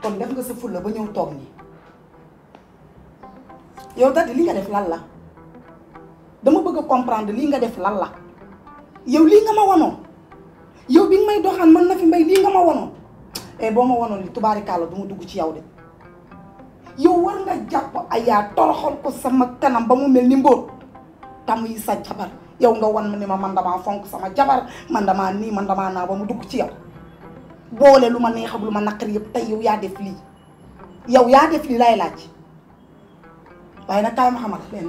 kon def nga sa fulla ba ñëw toog nii yow Dadi li nga def lan la dama bëgg a comprendre lii nga def lan la yow lii nga ma wanoon yow bi nga may doxaan man na fi mbay lii nga ma wanoon boo ma wanoon li tubaarikàlla du ma dugg ci yow de yow war nga jàpp Aya toroxal ko sama kanam ba mu mel ni mbóot tam yi sa jabar yow nga wan ma ni ma man damaa fonk sama jabar man damaa nii man damaa naa ba mu dugg ci yow boole lu ma neex ak lu ma naqari yëpp tey yow yaa def lii yow yaa def lii lay laaj waaye nag kaay ma xamal leen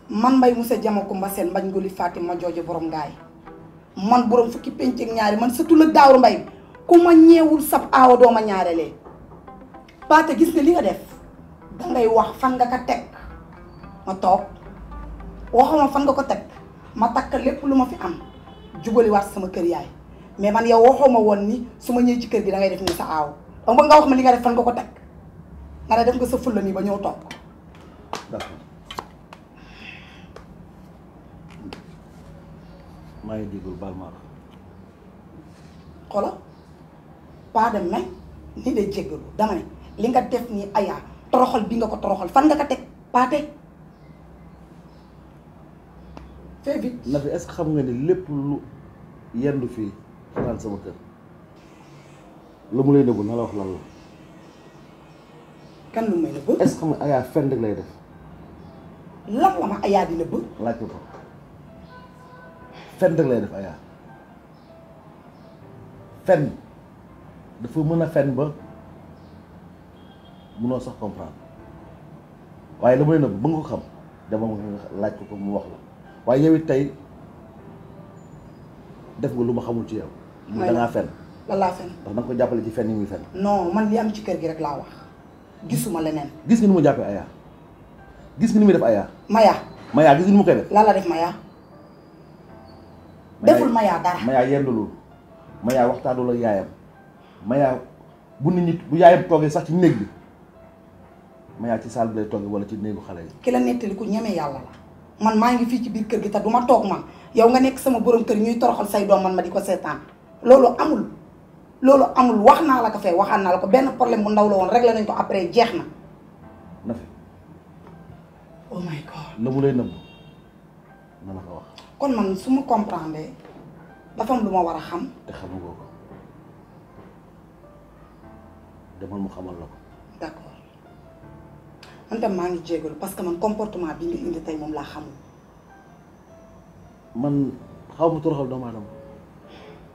man Mbaye Moussa Diamacoumba Sène mbañ ngoli Fatima jooju borom ngaay man borom fukki penc ak ñaari man sëtu la Daawru Mbay ku ma ñeewul sab aawa doo ma ñaarelee Paate gis nga li nga def dangay wax fan nga ko teg ma toog waxuma fan nga ko teg ma takk lépp lu ma fi am jubali waat sama kër yaay mais man yow waxoo ma woon ni su ma ñëwee ci kër gi dangay def ni sa aaw ba nga wax ma li nga def fan nga ko teg nga ne def nga sa fulla nii ba ñëw toog. d'accord maa ngi déglu baal maa xoolal pas de même ni de jéggalu dama ne li nga def nii Aya toroxal bi nga ko toroxal fan nga ko teg Paate. fais vite. Nafi est-ce que xam nga ni lépp lu yendu fii fanaan sama kër lu mu lay nëbbu na la wax lan la. kan lu may nëbb. est-ce que xam nga Aya fen rek lay def. lan la ma Aya di nëbb. laaj ko fen rek lay def Aya fen dafa mën a fen ba munoo sax comprendre waaye la mu lay nëbb ba nga ko xam dama nga laaj ko mu wax la waaye yow it tey def nga lu ma xamul ci yow. mu dangaa fen. lan laa fen. ndax da nga ko jàppale ci fen yi muy fen. non man li am ci kër gi rek laa wax gisuma leneen. gis nga ni mu jàppee Aya gis nga ni muy def Aya. Maya gis nga ni mu koy def. lan la def Maya. deful Maya dara. Maya yendulul Maya waxtaanul ak yaayam Maya bu nit ñi bu yaayam toogee sax ci néeg bi Maya ci saal bi lay toogee wala ci néegu xale yi. ki la nettali ku ñeme yàlla la man maa ngi fii ci biir kër gi te du ma toog man yow nga nekk sama borom kër ñuy toroxal say doom man ma di ko seetaan loolu amul wax naa la ko fee waxaan naa la ko benn problème bu ndaw la woon réglé nañ ko après jeex na. Nafi. oh my god. la mu lay nëbb na la ko wax. kon man su ma comprendre dafa am lu ma war a xam. te xamu ko demal mu xamal la ko. d'accord man tam maa ngi jégalu parce que man comportement bi nga indi tey moom laa xamul. man xaw ma toroxal doomu aadama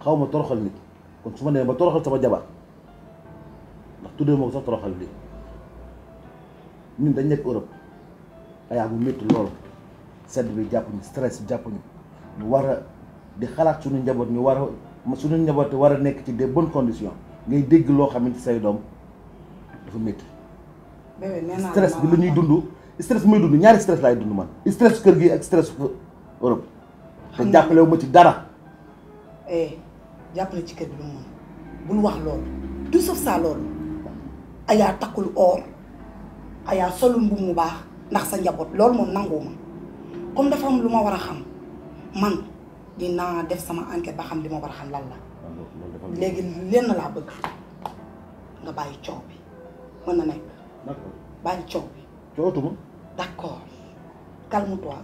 xaw ma toroxal nit kon su ma nee ba toroxal sama jabar ndax tuddee moo ko sax toroxal lii ñun dañ nekk Europe Aya bu métti lool sedd bi jàpp ñu stress jàpp ñu ñu war a di xalaat suñu njaboot ñu war a suñu njaboot war a nekk ci des bonnes conditions ngay dégg loo xamante say doom dafa métti. bébé nee naa stress bi la ñuy dund stress bi may dund ñaari stress laay dund man stress kër gi ak stress Europe. te jàppalewu ma ci dara. jàppale ci kër gi lu mu bul wax loolu tout sauf ça loolu Aya takkul or Aya solul mbubb mu baax ndax sa njaboot loolu moom nanguwuma comme dafa am lu ma war a xam man dinaa def sama enquête ba xam li ma war a xam lan la léegi lenn laa bëgg nga bàyyi coow bi mën na nekk. d'accord bàyyi coow bi. coowatuma. d'accord calme-toi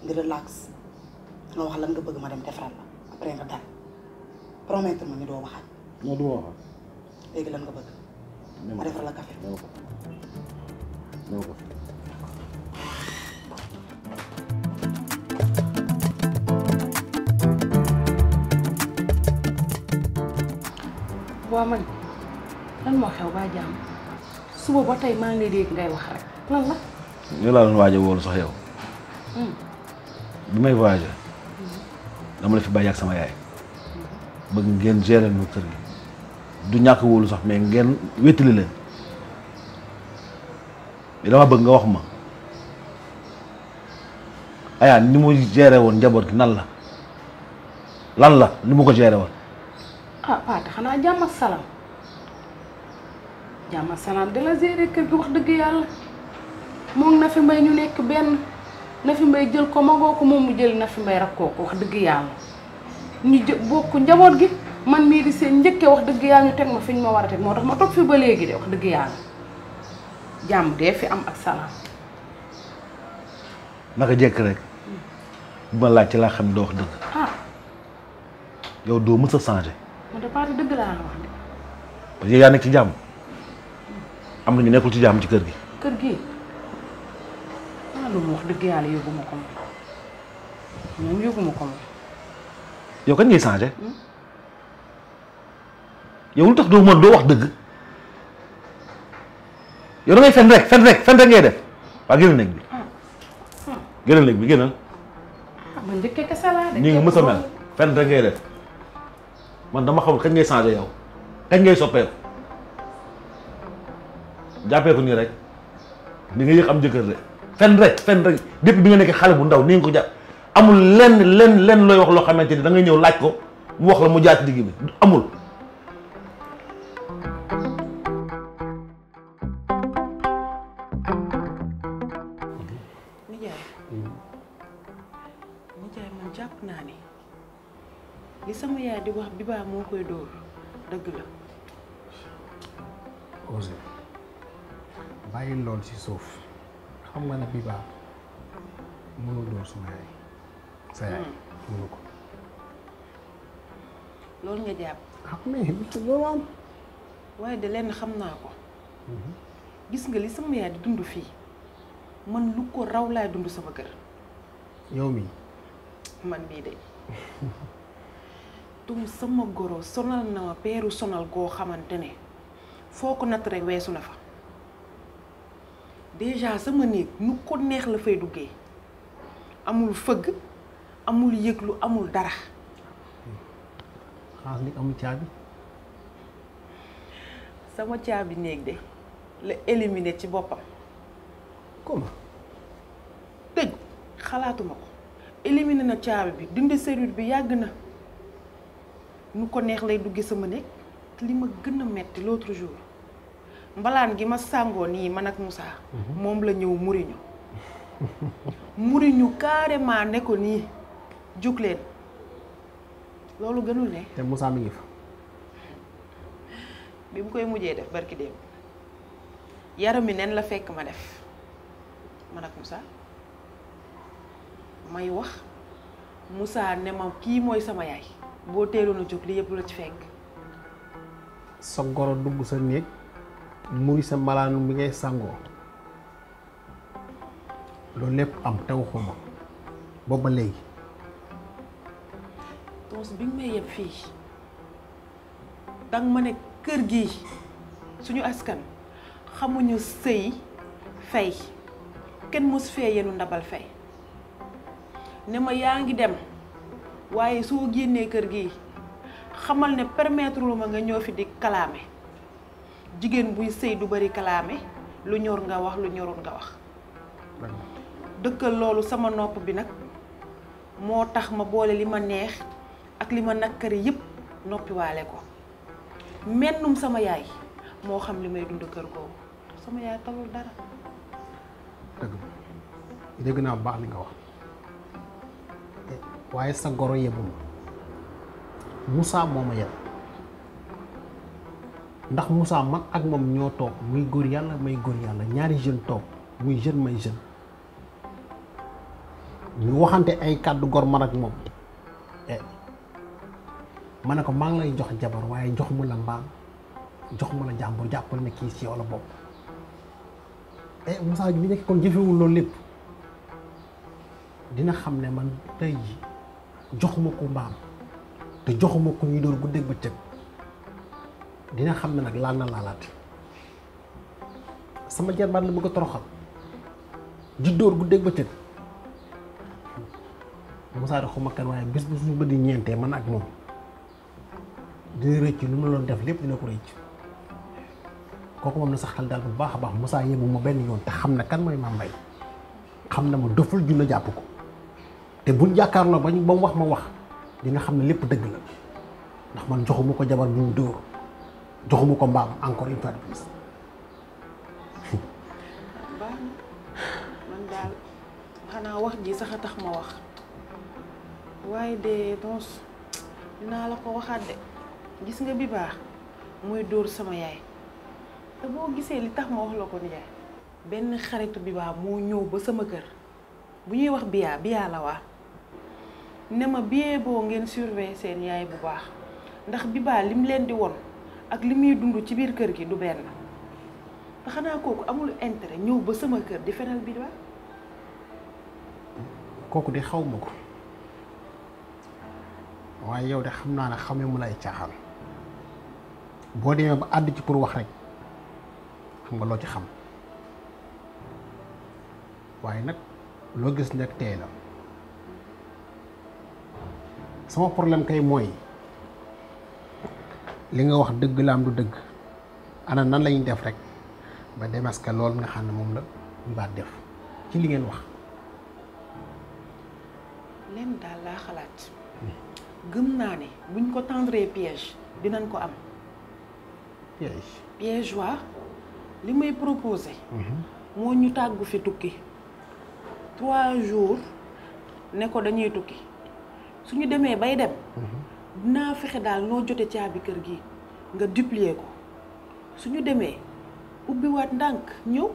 nga relax nga wax lan nga bëgg ma dem defaral la après nga dal promettre ma ni doo waxaat. non du ma waxaat. léegi lan nga bëgg. ma defar la café. waaw man lan moo xew ba jàmm suba ba tey maa ngi dégg ngay wax rek lan la. ñu laa doon waaj a wóolu sax yow. bi may voyagé dama la fi bàyyi ak sama yaay bëgg ngeen gérer ñu kër gi du ñàkk wóolu sax mais ngeen wéttali leen dama bëgg nga wax ma Aya ni mu géré woon njaboot gi nan la lan la ni mu ko géré woon. ah Paate xanaa jàmm ak salaam di la gérer kër gi wax dëgg yàlla moom Nafi Mbaye ñu nekk benn Nafi Mbaye jël ko magoo ko moom mu jël Nafi Mbaye rakkoo ko wax dëgg yàlla ñu bokk njaboot gi man mii di seen njëkkee wax dëgg yàlla ñu teg ma fi ñu ma war a teg moo tax ma toog fi ba léegi de wax dëgg yàlla jàmm dee fi am ak salaam. naka jekk rek bu ma laaj ci laa xam ne doo wax dëgg. ah. yow doo mës a changé. man de parti dëgg laa wax de. parce que yaa nekk ci jàmm am na ñu nekkul ci jàmm ci kër gi. kër gi ah loolu wax dëgg yàlla yóbbuma ko moom yóbbuma ko moom. yow kañ ngay changé. yow lu tax doo mën doo wax dëgg yow da ngay fen rek ngay def waa génn néeg bi génn néeg bi génnal. man njëkkee kese laa de. nii nga mës a mel fen rek ngay def man dama xamul kañ ngay changé yow kañ ngay soppeeku jàppee ko nii rek ni nga yëg am jëkkër de fen rek depuis bi nga nekk xale bu ndaw ni nga ko jàpp amul lenn looy wax loo xamante ni da ngay ñëw laaj ko mu wax la mu jaar ci digg bi amul. nijaay man jàpp naa ni li sama yaay di wax Biba moo koy dóor dëgg la. Ose bàyyi lool ci suuf xam nga ne Biba mënul dóor suma yaay sa yaay mënu ko. loolu nga jàpp. ah mais loolu am. waaye de lenn xam naa ko. gis nga li sama yaay di dund fii man lu ko raw laay dund sama kër. yow mii. man mii de tum sama goro sonal na ma peeru sonal goo xamante ne foo ko natt rek weesu na fa déjà sama néeg nu ko neex la fay duggee amul fëgg amul yëglu amul dara. xanaa nit amul caabi. sama caabi néeg de la éliminé ci boppam. comment. tëj xalaatuma ko éliminé na caabi bi dindi serrure bi yàgg na nu ko neex lay duggee sama néeg li ma gën a metti l'autre jour mbalaan gi ma sàngoo nii man ak Moussa moom la ñëw muriñu carrément ne ko nii jug leen loolu gënul ne. te Moussa mi ngi fa. bi mu koy mujjee def barki démb yaram mi nen la fekk ma def man ak Moussa may wax Moussa ne ma kii mooy sama yaay boo teeloon a jóg li yëpp la ci fekk. sa goro dugg sa néeg muri sa malaanu bi ngay sàngoo loolu lépp am te waxuma boobu ba léegi. donc bi nga may yeb fii danga ma ne kër gi suñu askan xamuñu sëy fay kenn mos fee yenu ndabal fay ne ma yaa ngi dem waaye soo génnee kër gi xamal ne permettre lu ma nga ñëw fi di kalaame jigéen buy sëy du bari kalaame lu ñor nga wax lu ñorul nga wax dëkkal loolu sama nopp bi nag moo tax ma boole li ma neex ak li ma nakkari yépp noppiwaale ko mennum sama yaay moo xam li may dund kër googu sama yaay talul dara. dëgg naa bu baax li nga wax waaye sa goro yebul Moussa moo ma yeb ndax Moussa man ak moom ñoo toog muy góor yàlla may góor yàlla ñaari jeune toog muy jeune may jeune ñu waxante ay kàddu gor man ak moom ma ne ko maa ngi lay jox jabar waaye jox mu la mbaam jox mu la jàmbur jàppal ne kii si yow la bopp Moussa bi nekk kon jëfewul loolu lépp dina xam ne man tey ji joxuma ko mbaam te joxuma ko ñuy door guddeeg bëccëg dina xam ne nag laal na laalaati sama jarbaat la bëgg a toroxal di dóor guddeeg bëccëg Moussa de xuma kan waaye bis bu suñu bët di ñeentee man ak moom dina rëcc lu ma doon def lépp dina ko rëcc kooku moom na sax xel daal bu baax a baax Moussa yebbu ma benn yoon te xam ne kan mooy Mame Mbaye xam na ma doful junna jàpp ko te buñ jàkkaarloo ba mu wax ma wax dina xam ne lépp dëgg la ndax man joxuma ko jabar bu ñu dóor joxuma ko mbaam encore une fois de plus. baax na man daal xanaa wax ji sax a tax ma wax waaye de donc dinaa la ko waxaat de gis nga bi baax mooy dóor sama yaay te boo gisee li tax ma wax la ko nijaay benn xaritu bi baax moo ñëw ba sama kër bu ñuy wax biyaa la waa ne ma biyee boo ngeen surveiller seen yaay bu baax ndax bi baax lim leen di won ak li muy dund ci biir kër gi du benn te xanaa kooku amul intérêt ñëw ba sama kër di fenal bi baax kooku de xaw ma ko waaye yow de xam naa ne xamee mu lay caaxaan boo demee ba àdd ci pour wax rek xam nga loo ci xam waaye nag loo gis nekk tey la sama problème kay mooy li nga wax dëgg la am du dëgg ana nan lañuy def rek ba démasquer loolu nga xam ne moom la ñu baat def ci li ngeen wax. leen daal laa xalaat gëm naa ne buñ ko tendre piège dinañ ko am. piège waa li may proposé. moo ñu tàggu fi tukki 3 jours ne ko dañuy tukki suñu demee bay dem. dinaa fexe daal noo jote caabi kër gi nga duplier ko suñu demee ubbiwaat ndànk ñëw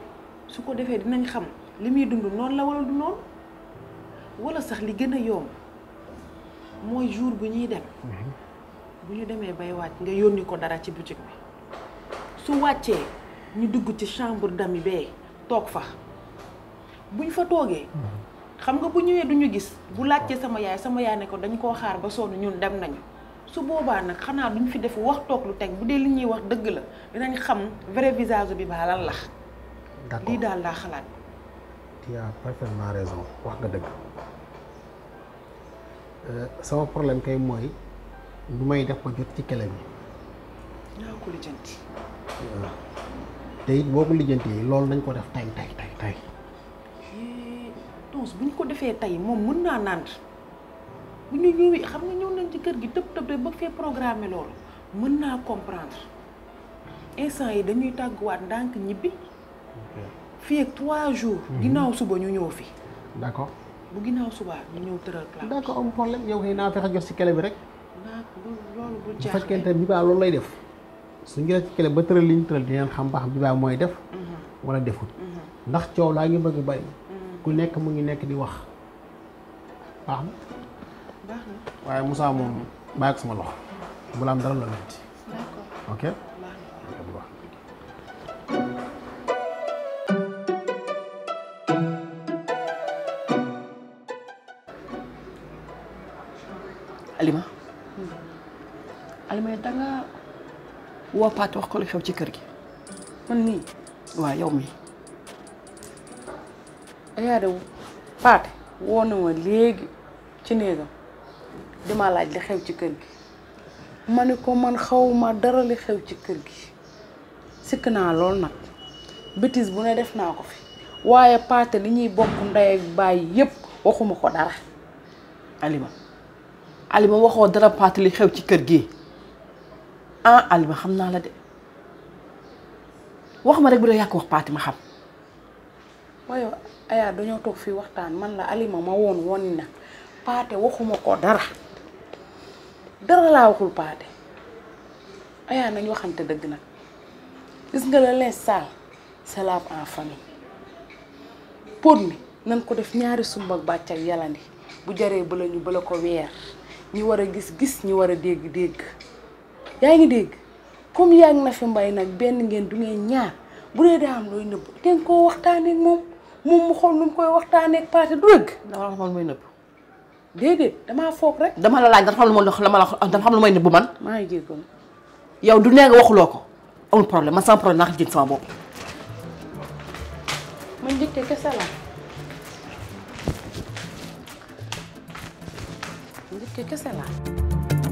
su ko defee dinañ xam li muy dund noonu la wala du noonu wala sax li gën a yomb mooy jour bu ñuy dem bu ñu demee bay wàcc nga yónni ko dara ci boutique bi su wàccee ñu dugg ci chambre d'ami bee toog fa buñ fa toogee xam nga bu ñëwee duñu gis bu laajtee sama yaay ne ko dañ koo xaar ba sonn ñun dem nañu su boobaa nag xanaa duñ fi def wax toog lu teg bu dee li ñuy wax dëgg la dinañ xam vrai visage bi baa lan la. d'accord lii daal laa xalaat. tu as parfaitement raison wax nga dëgg sama problème kay mooy du may def ba jot ci kele bi. naa ko lijjanti. te it boo ko lijjantee loolu nañ ko def tay. donc bu ñu ko defee tey moom mën naa naan bu ñu ñëwee xam nga ñëw nañ ci kër gi tëb rek ba fee programmer loolu mën naa comprendre instant yi dañuy tàgguwaat ndànk ñibbi fii ak 3 jours. ginnaaw suba ñu ñëw fi. d'accord bu ginnaaw suba ñu ñëw tëral plan. d'accord am problème yow kay naa fexe jot ci kele bi rek. loolu bu bu jaaxle fekkente bi baa loolu lay def suñu jëlee ci kele ba tëral li ñu tëral dinañ xam ba xam bi baa mooy def. wala defut. ndax coow laa ngi bëgg bari. ku nekk mu ngi nekk di wax baax na. baax na waaye Moussa moom bàyyi ko sama loxo bu la am dara la metti. d'accord ok. Alima danga woo Paate wax ko lu xew ci kër gi man nii waaw yow mii yaa de Paate woo na ma léegi ci néegam dima laaj li xew ci kër gi ma ne ko man xawma dara li xew ci kër gi sikk naa lool nag bêtise bu ne def naa ko fi waaye Paate li ñuy bokk ndey ak baay yépp waxuma ko dara. Alima waxoo dara Paate li xew ci kër gi ah Alima xam naa la de wax ma rek bu dee yàq wax Paate ma xam. waaye ayaa dañoo toog fii waxtaan man la Alima ma woon na Paate waxuma ko dara laa waxul Paate ayaa nañ waxante dëgg nag gis nga la linge sale c'est lave en famille pot mi nan ko def ñaari sumb ak bàcc ak yalandi bu jaree bala ñu bala ko weer ñi war a gis ñi war a dégg yaa ngi dégg comme yaa ngi na fi mbay nag benn ngeen du ngeen ñaar bu dee daa am looy nëbb te nga koo waxtaaneek moom mu xool nu mu koy waxtaaneek Paate du dëgg. dama la xam lu may nëbb. déedéet damaa foog rek. dama la laaj dama xam lu may nëbb man. maa ngi jéggoon. yow du nee nga waxuloo ko amul problème man sama problème naa ko jënd sama bopp. man njëkk kese la. njëkk kese la.